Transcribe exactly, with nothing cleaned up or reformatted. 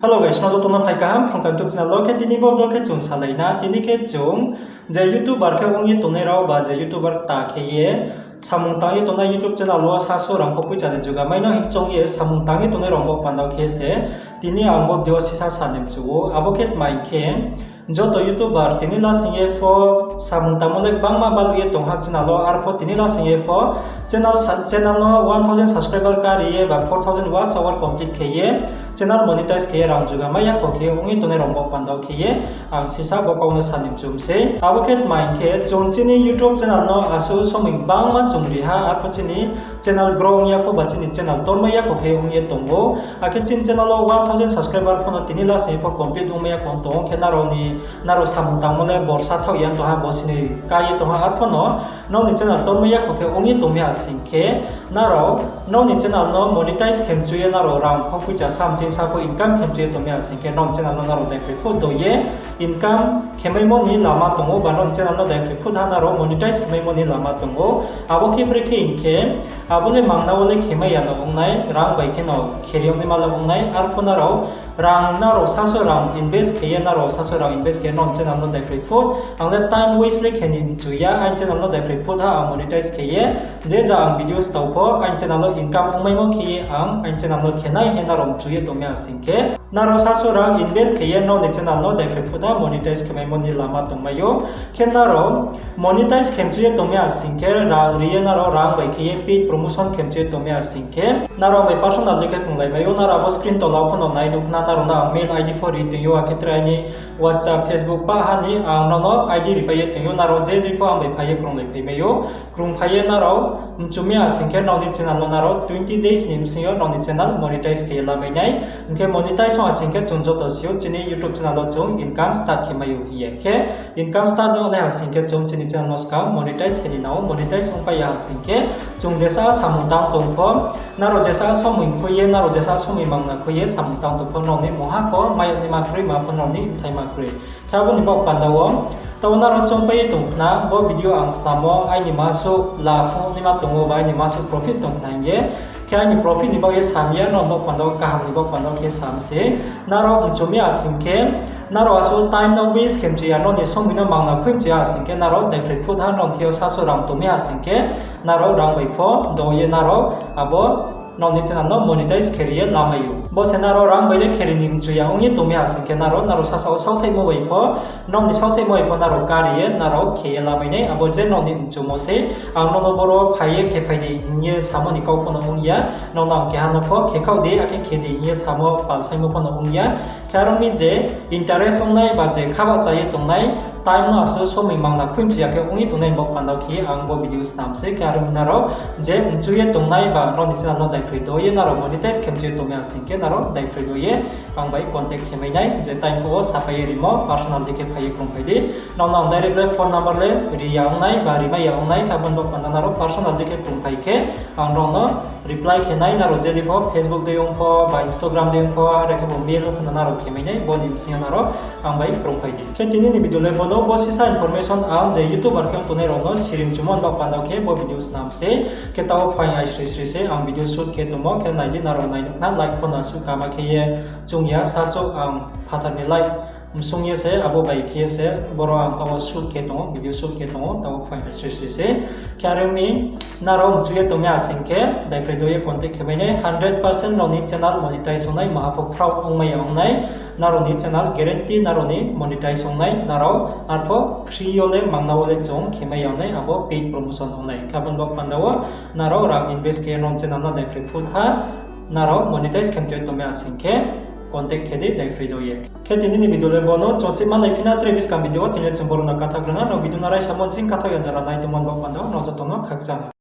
Hello guys, nrao joto no phai kaham Phrung Kaham YouTube channel wo. Khe tini bo video khe chung salai na, tini khe chung je YouTuber khe ong ye tongnai rao ba je YouTuber kta khe ye samung tang ye tongnai YouTube channel wo sasu rang pho poicha ni juga mai no hing choung ye samung tang ye tongnai rao bo panda wo khe se tini ang bo video sisa sa ni mchu ou. Abo khe tma hing khe, joto YouTuber tini lasing ye pho samung tangmo le gbangma baluh ye tong ha channel wo, arpho tini lasing ye pho channel sa-, channel no one thousand subscriber kari ye ba four thousand watch hour complete khe ye channel monetize khe ye rang juga mai ya kho khe ong ye tongnai rao bo panda wo khe ye ang sisa bo kau no sa ni mchu mi sei. Abo khe tma hing khe, chung chini YouTube channel no asuh somoi gbangma chung ri ha, arpho chini channel grow ong ya kho ba chini channel tormai ya kho khe ong ye tong ou. Akhe chini channel wo one thousand subscriber pho no tini lasing ye pho complete ongmai ya kho tong ou. Khe nrao ni, nrao samung tangmo le borsa thaoh ya tong ha, bosi ni ka ye tong ha, arpho no nrao ni channel tormai ya kho khe ong ye tongmai ha sing khe, nrao nrao ni channel no monetize khe mchu ye nrao rang pho poicha samching sa pho income khe mchu ye tongmai ha sing khe, nrao ni channel no nrao daiphroi phuh do ye income khe maimo ni lama tong ou, ba nrao ni channel no daiphroi phuh ha nrao monetize khe maimo ni lama tong ou. Abo khe brekhe hing khe, abo le mangna wo le khe mai ya no ong nai, rang bai khe no khe ri yag naima le ong nai, arpho nrao rang, nrao sasu rang invest khe ye, nrao sasu rang invest khe ye nrao ni channel no daiphroi phuh, ang le time waste le khe ni mchu ya, aini channel no daiphroi phuh ha ang monetize khe ye, je ja ang video stao pho aini channel wo income ongmaimo khe ye ang aini channel no khe nai hing ye nrao mchu ye tongmai ha sing khe, nrao sasu rang invest khe ye nrao ni channel no daiphroi phuh ha monetize khe maimo ni lama tongmai ou. Khe nrao monetize khe mchu ye tongmai ha sing khe, rang ri ye nrao rang bai khe ye paid promotion khe mchu ye tongmai ha sing khe, nrao bai personal dei khe krunglai mai ou. Nrao abo screen tola wo pho no nai nuh khna, nrao no ang mail ID pho ri tong ou, akhe tre aini WhatsApp, Facebook pah ha ni ang nrao no ID ripai ye tong ou, nrao je dei pho ang bai phai ye krunglai phai mai ou. Krungphai ye nrao mchu mi ha sing khe nrao ni channel no nrao twenty days ni bsing yo nrao ni channel monetize khe ye lamai nai. Hing khe monetize ong ha sing khe chung joto si ou chini YouTube channel wo chung income start khe mai ou hing ye. Khe income start ong nai ha sing khe chung chini channel no skang monetize khe ni nang ou, monetize ongpai ya ha sing khe chung jesa samung tang tong pho, nrao jesa somoi khui ye, nrao jesa somoi mangna khui ye samung tang tong pho, nrao ni mungha pho mai yag naima kroi, ma pho nrao ni bthai ma kroi. Khe abo ni baoh panda wo, taoh nrao choungpai ye tong khna, bo video ang snammo aini masuh la phung naima tong ou ba aini masuh profit tong khna hing ye. Khe aini profit ni baoh ye sam ya, nrao baoh panda wo kaham ni baoh panda wo khe sam se. Nrao mchu mi ha sing khe, nrao asuh time no waste khe mchu ya, nrao ni somoi no mangna khui mchu ya ha sing khe, nrao daiphroi phuh ha nrao ni thing yo sasu rang tong mi ha sing khe, nrao rang bai pho do ye nrao abo nrao ni channel no monetize khe ri ye lamai ou. Bo se nrao rang bai le khe ri ni mchu ya ong ye tong mi ha sing khe, nrao, nrao sasa wo saothaihmo bai pho, nrao ni saothaihmo bai pho nrao kari ye nrao khe ye lamai nai, abo je nrao ni mchumo se. Ang nrao no boro phai ye khe phai di hing ye samo ni kau pho no ong ya, nrao no ang keha no pho khe khaoh di, akhe khe di hing ye samo palsaimo pho no ong ya. Khe aro mi je interest ong nai ba je kha bahcha ye tong nai, time no asuh somoi mangna khui mchu ya khe ong ye tong nai, bo panda wo khe ye ang bo video snam se. Khe aro mi nrao je mchu ye tong nai ba nrao ni channel no daiphroi do ye nrao monetize khe mchu ye tong mi ha sing khe, nrao daiphroi do ye ang bai contact khe mai nai, je time phuh wo sapai ye rimo, personal dei khe phai ye krungphai di. Nrao no ang direct le phone number le ri ya ong nai ba rimai ya ong nai, khe abo ni baoh panda nrao personal dei khe krungphai khe ang nrao no reply khe nai, nrao je dei pho Facebook dei ong pho ba Instagram dei ong pho, are khe bo mail ong pho no nrao khe mai nai, bo ni bsing yo nrao ang bai krungphai di. Khe tini ni video le bo no, bo sisa information ang je YouTube are khe ong tongnai rao no sirimchumo ni baoh panda wo khe bo video snam se. Khe taoh phaing ai sri sri se ang video shoot khe tongmo, khe nai di, nrao nai nuh khna, light pho no asuh kama khe ye chung ya, sa chouh ang phathar ni light msung ye se, abo bai khe ye se boro ang taoh wo shoot khe tong ou, video shoot khe tong ou, taoh wo phaing ai sri sri se. Khe are ong mi, nrao mchu ye tong mi ha sing khe, daiphroi do ye contact khe mai nai, hundred percent nrao ni channel monetize ong nai, maha pho fraud ongmai ya ong nai, nrao ni channel guarantee nrao ni monetize ong nai, nrao arpho free yo le mangna wo le chung khe mai ya ong nai, abo paid promotion ong nai. Khe abo ni baoh panda wo nrao rang invest khe nrao ni channel no daiphroi phuh ha, nrao monetize khe mchu ye tong mi ha sing khe, contact khe di daiphroi do ye. Khe tini ni video le bo no, chung chih malai phi na tre buskang video wo, tini le chung boro no katha krung ha, nrao video no raisa mo ching katha ya jora nai tongmo ni baoh panda wo nrao joto no khakchang ha.